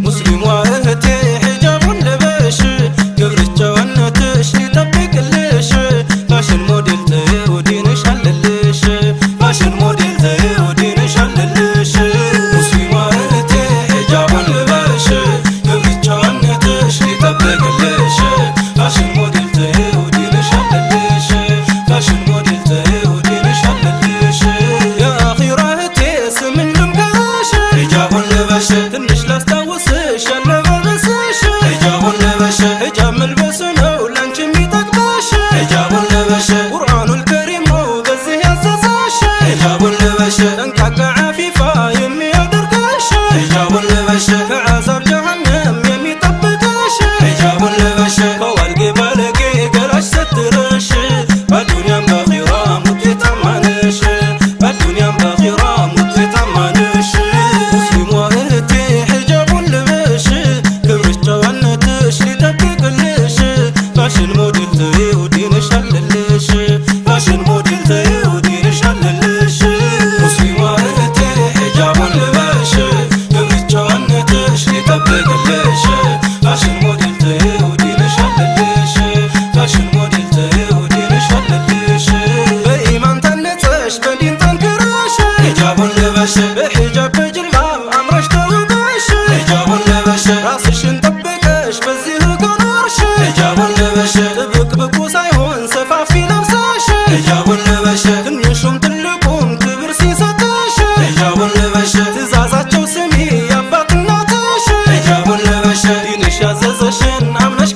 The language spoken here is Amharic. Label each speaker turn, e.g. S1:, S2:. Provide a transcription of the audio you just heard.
S1: ሙስሊሟ እህቴ ሒጃቡን ልበሽ፣ ክብርሽ ጨዋነትሽ ሊጠብቅልሽ። ፋሽን ሞዴል ተይው ዲንሽ አለልሽ፣ ፋሽን ሞዴል ተይው ዲንሽ አለልሽ። ሙስሊሟ እህቴ ሒጃቡን ልበሽ፣ ክብርሽ ጨዋነትሽ ሊጠብቅልሽ። ፋሽን ሞዴል ተይው ዲንሽ አለልሽ፣ ፋሽን ሞዴል ተይው ዲንሽ አለልሽ። የአኺራ እህቴ ስምኝ ልምከርሽ፣ ሒጃቡን ልበሽ። ትንሽ ላስታውስሽ ያለባበስሽ፣ ሒጃቡን ልበሽ። ሒጃብ መልበስ ነው ላንቺ የሚጠቅምሽ፣ ሒጃቡን ልበሽ። ቁርአኑል ከሪም ነው በዚህ ያዘዘሽ፣ ሒጃቡን ልበሽ። ጠንቃቃ ዓፊፋ የሚያደርግሽ፣ ሒጃቡን ልበሽ። ከዓዛብ ጀሃነም የሚጠብቅሽ፣ ሒጃቡን ልበሽ። ከዋልጌ ባለጌ ገላሽ ሰትረሽ፣ በዱንያም በአኺራም ውጤታማ ነሽ፣ በዱንያም በአኺራም ውጤታማ ነሽ። ሙስሊሟ እህቴ ሒጃቡን ልበሽ፣ ክብርሽ ጨዋነትሽ ሊጠብቅልሽ። ፋሽን ሞዴል ተይው ዲንሽ አለልሽ፣ ፋሽን ሞዴል ተይው ዲንሽ አለልሽ። ሙስሊሟ እህቴ ሒጃቡን ልበሽ፣ ክብርሽ ጨዋነትሽ ሊጠብቅልሽ። ፋሽን ሞዴል ተይው ዲንሽ አለልሽ፣ ፋሽን ሞዴል ተይው ዲንሽ አለልሽ። በኢማን ታንጸሽ በዲን ጠንክረሽ፣ ሒጃቡን ልበሽ። በሒጃብ በጅልባብ አምረሽ ተውበሽ፣ ሒጃቡን ልበሽ። ራስሽን ጠብቀሽ በዚህ ከኖርሽ፣ ሒጃቡን ልበሽ። ጥብቅብቁ ሳይሆን ሰፋፊ ለብሰሽ፣ ሒጃቡን ልበሽ። ትንሹም ትልቁም ክብር ሲሰጥሽ፣ ሒጃቡን ልበሽ። ትእዛዛቸው ስሚ የአባት እናትሽ፣ ሒጃቡን ልበሽ። ዲንሽ ያዘዘሽን አምነሽ